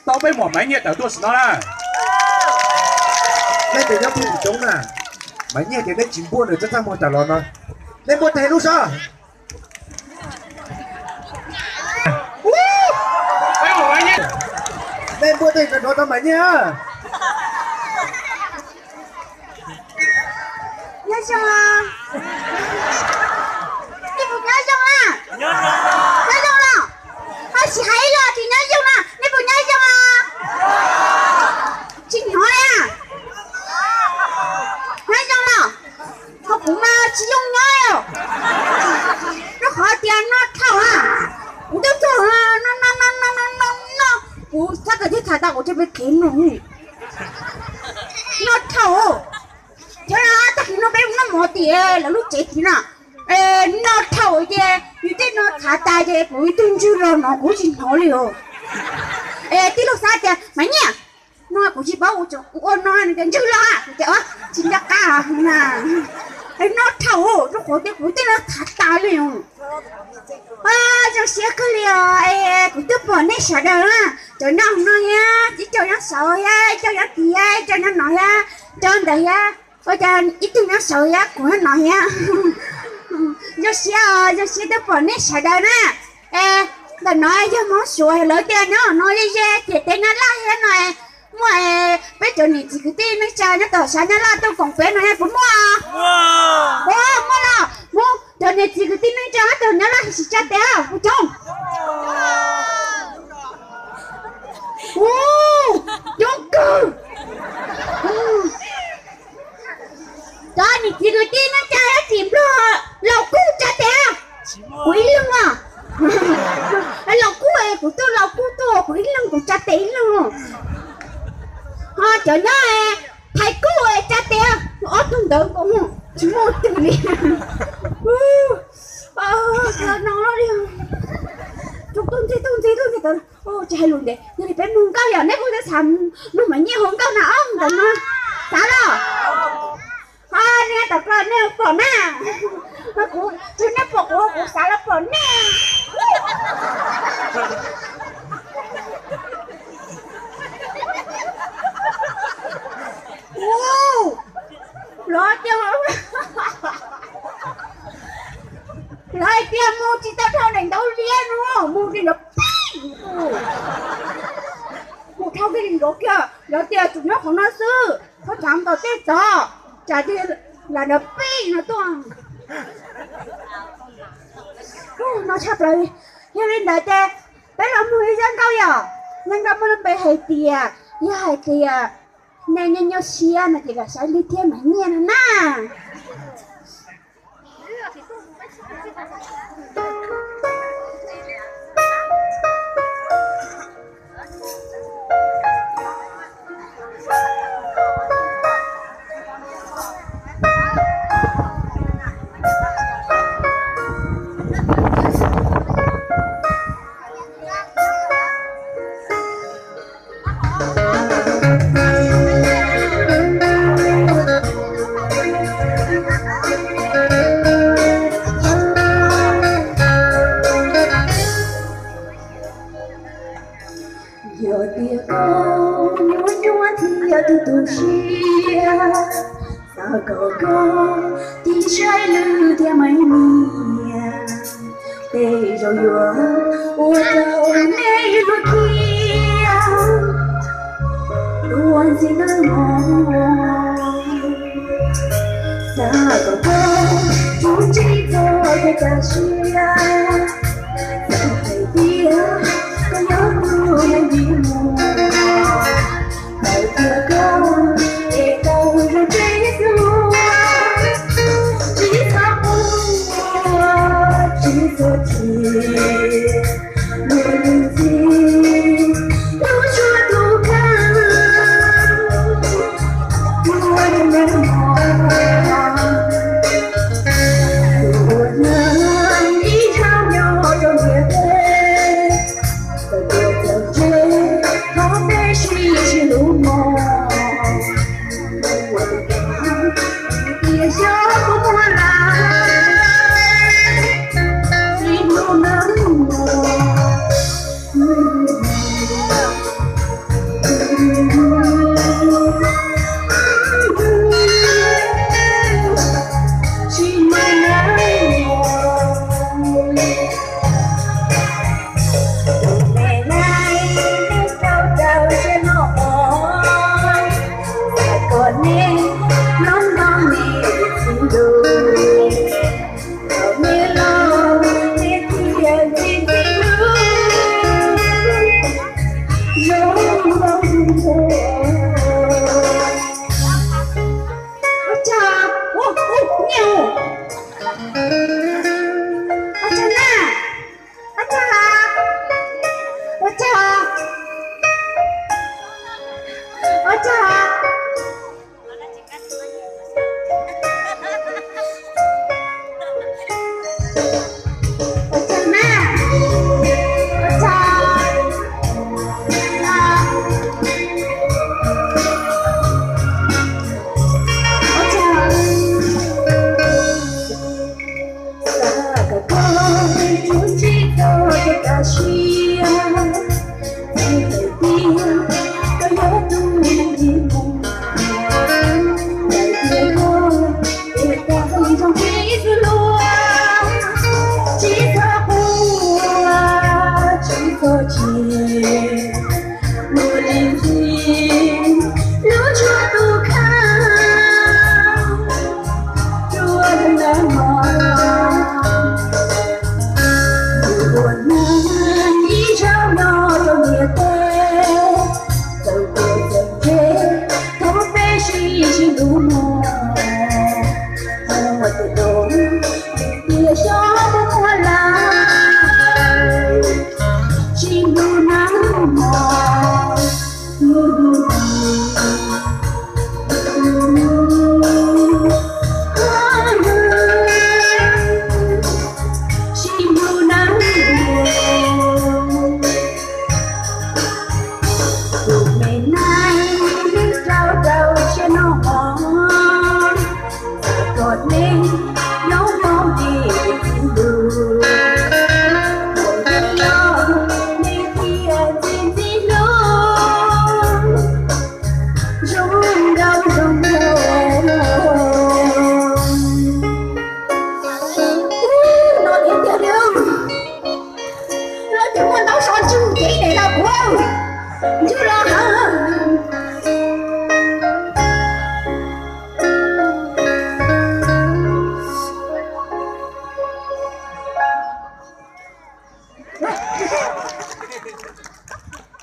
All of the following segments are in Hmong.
Tau peb muam Maiv Nyiaj tawm tuaj sim no na. Nej tus nyob pem coob na, Maiv Nyiaj tias neb tsis npuaj nws txaj txaj muag tawm los no. Nej npuaj teg lub sab. Nej npuaj teg nrov nrov rau Maiv Nyiaj. Nyob zoo os. Nej puas nyob zoo na? Nyob zoo los? Ho tsis hais ib los tsis nyob zoo na, nej puas nyob zoo os? Tsis hnov li. Nyob zoo los? Ho kuv mas tsis zoo nyob, rau qhov tias noj dhau a. Kuv twb tuaj no no no no no no, kuv txhob kawm thiab tham tau kuv thiaj pib kev no. Noj dhau. Tag kis no peb mus noj mov tim lawv lub tsev tim no. Noj dhau ces yus tej no txhav tas ces kuv ib tug ntswg los no kuv tsis hnov li os. Es tij laug xav tias Maiv Nyiaj, no kuv tsis paub, ua no ntswg los kuv tias tsis nco qab na. Noj dhau rau qhov tias kuv tej no txhav tas li os. Zoo siab kawg li os. Kuv twb pom nej sawv daws na, cov nyob no thiab, ib co nyob saud thiab, ib co nyob tid thiab, ib co nyob no thiab, ib co ntawd thiab. Ua cas ib tug nyob saud thiab kuv nyob no thiab. Zoo siab os, zoo siab twb pom nej sawv daws na. Ntawm no yog Hmoob Suav, lawv tias nyob no ze ze ciam teb Nyab Laj thiab no. Muaj peb cov niam txiv kwv tij neej tsa nyob tom sab Nyab Laj tuaj koom peb no puas muaj? Muaj los? Muaj. Cov niam txiv kwv tij neej tsa nyob tom Nyab Laj tsis tsa tes puas coob? Coob kawg. Cov niam txiv kwv tij neej tsa nyob tim Nplog, Laus Kub tsa tes. Kuv ib leeg os. Laus Kub, kuv tuaj Laus Kub tuaj, kuv ib leeg kuv tsa tes ib leeg. Ho cov nyob Thaib Kub tsa tes, ob tug ntawd nkaus tsis muaj twg li. No li, tuaj ntxiv tuaj ntxiv tuaj ntxiv tau. Tsis hais lus ntev, yog li peb mloog nkauj yom, neb kuj xav mloog Maiv Nyiaj hu nkauj na ob ntawd no. Xav los? Ho nej tom ko nej pom na. Kuv, tsis nej pom kuv, kuv xav los pom nej. Lawv tias, lawv hais tias mus tsis tau dhau daim ntaub liab no, mus li ntawd pib. Mus dhau kiag li ntawd kiag, lawv tias tsum nyob qhov no xwb, txhob tsav ntaus tej tod, tsam tias lam ntawd pib no tuaj. No tshaj plaws li. Yog li ntawd ces peb los mloog ib zaj nkauj yom. Zaj nkauj muaj lub npe hais tias, yog hais tias nej nyob nyuaj siab no ces los saib Lwg thiab Maiv Nyiaj no na. Yog tias koj nyuaj nyuaj thiab tu tu siab, xav kom koj tig saib Lwg thiab Maiv Nyiaj, tej zaum yuav ua rau nej ib lub kiab tuaj ntxiv nawb mog. Xav kom koj tsis txhob ua cas siab, xav hais tias koj yog tus me ntsis muag, hais tias koj es tau zoo ntseb xwb, tsis txhob quaj, tsis txhob chim, luag lwm ntxhi lub suab tus kheej, ua neej mog, ua neej Ntswg los hawm.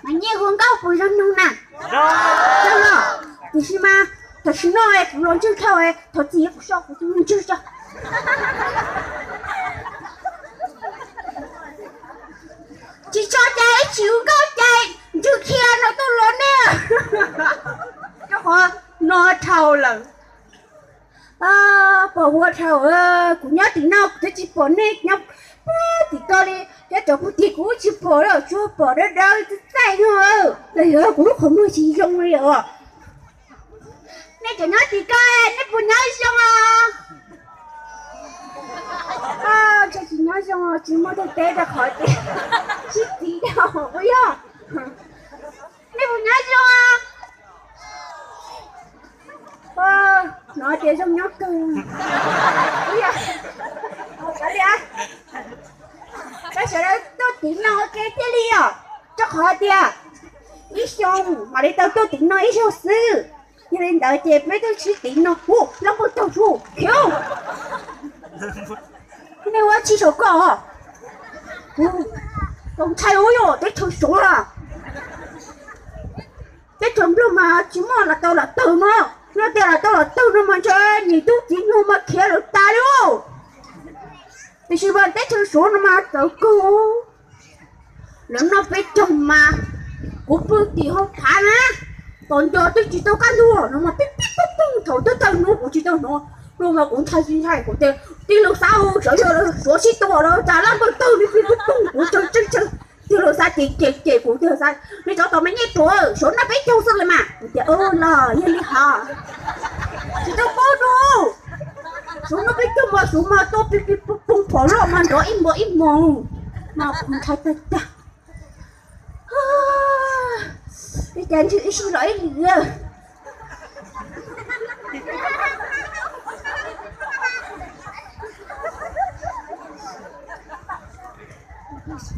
Mas nyiaj hu nkauj puas zoo nyoog na? Zoo los, tiam sis mas tam sim no kuv los ntswg dhau, thov txim kuv so kuv tus ntswg tso. Tsis tso ces ib tsis hu nkauj ces ntswg dhia no tuaj los nej. Rau qhov no dhau lawm. Pom hua dhau, kuv nyob tim no kuv twb tsis pom nej nyob puag tim ko li, nyob cov puag tim kuv tsis pom li, tsuas pom dawb dawb txaij txaij no. Los yog kuv lub qhov muag tsis zoo li os. Nej cov nyob tim ko, nej puas nyob zoo os? Ntshe tsis nyob zoo, tsis muaj ntiaj teb rau qhov tias sib txiv dhau puas yog? Nej puas nyob zoo os? Hnov tias zoo nyob kawg. Peb sawv daws tuaj tim no ua ke thiaj li os, rau qhov tias ib xyoo mam li tau tuaj tim no ib zaug xwb. Yog li ntawd ces peb tuaj sib tim no, hu loj npaum taug su khiv. Nej ua tsis saum koj, kuv tau ntshai ua yog teb chaws Suav, teb chaws Nplog mas tsis muaj lam tau lam tawg no. Yog tias lam tau lam tawg no mas ntshe niam tub txiv nyuag mas khiav lawm tas li. Tiam sis mas teb chaws Suav no mas txawv kawg. Lawv noj peb caug mas kuv pw tim hauv phav na, tom ncos twb tsis tau kaj ntug no mas pib pib pub pub thaum twb tawg hnub kuv tsis tau hnov. Luag mas kuv ntshai tsis ntshai kuv tias tij laug Xab, sawv yog lawv Suav sib tua lawv tas laj npawg tawg li pib pub pub kuv tseem tseem tseem. Tij laug Xab ces cem cem kuv, tij laug Xab, nej tsov tom me nyiaj tuag, Suav noj peb caug xwb li mas. Kuv tias los yog li hos, tsis tau paub dua. Suav noj peb caug mas Suav mas tua pib pib pub pub phom loj mas nrov ib hmos ib hmos mas kuv ntshai tag tag. Li cas ntswg ib sij los ib lwm.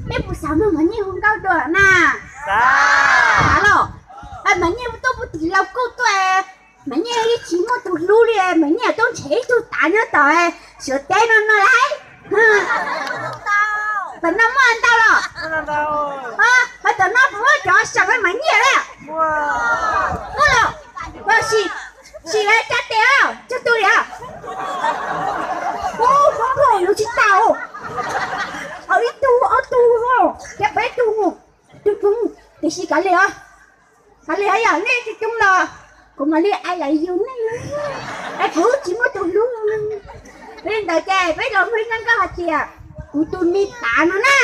Nej puas xav mloog Maiv Nyiaj hu nkauj dua na? Xav los. Maiv Nyiaj tuaj puag tim Laus Kuj tuaj, Maiv Nyiaj yeej tsis muaj tus hlub li, Maiv Nyiaj tuaj nrhiav ib tug tav nyob tom Suav teb no no lauj. Tom no muaj ntau los? Hos tom no puas muaj cov seem li Maiv Nyiaj lawm? Muaj los. Sim, sim cov tes, cog tus li. Ub, Hmoob Nplog yuav tsis tau. Ib tug ob tug, cov peb tug, tug coob, tiam sis kav liam, kav liam yog nej tsis coob los kuv mam li ai lawv yug nej. Es kuv tsis muaj tus hlub. Li ntawd ces peb los mloog nkauj hais tias kuv tus me tav no na.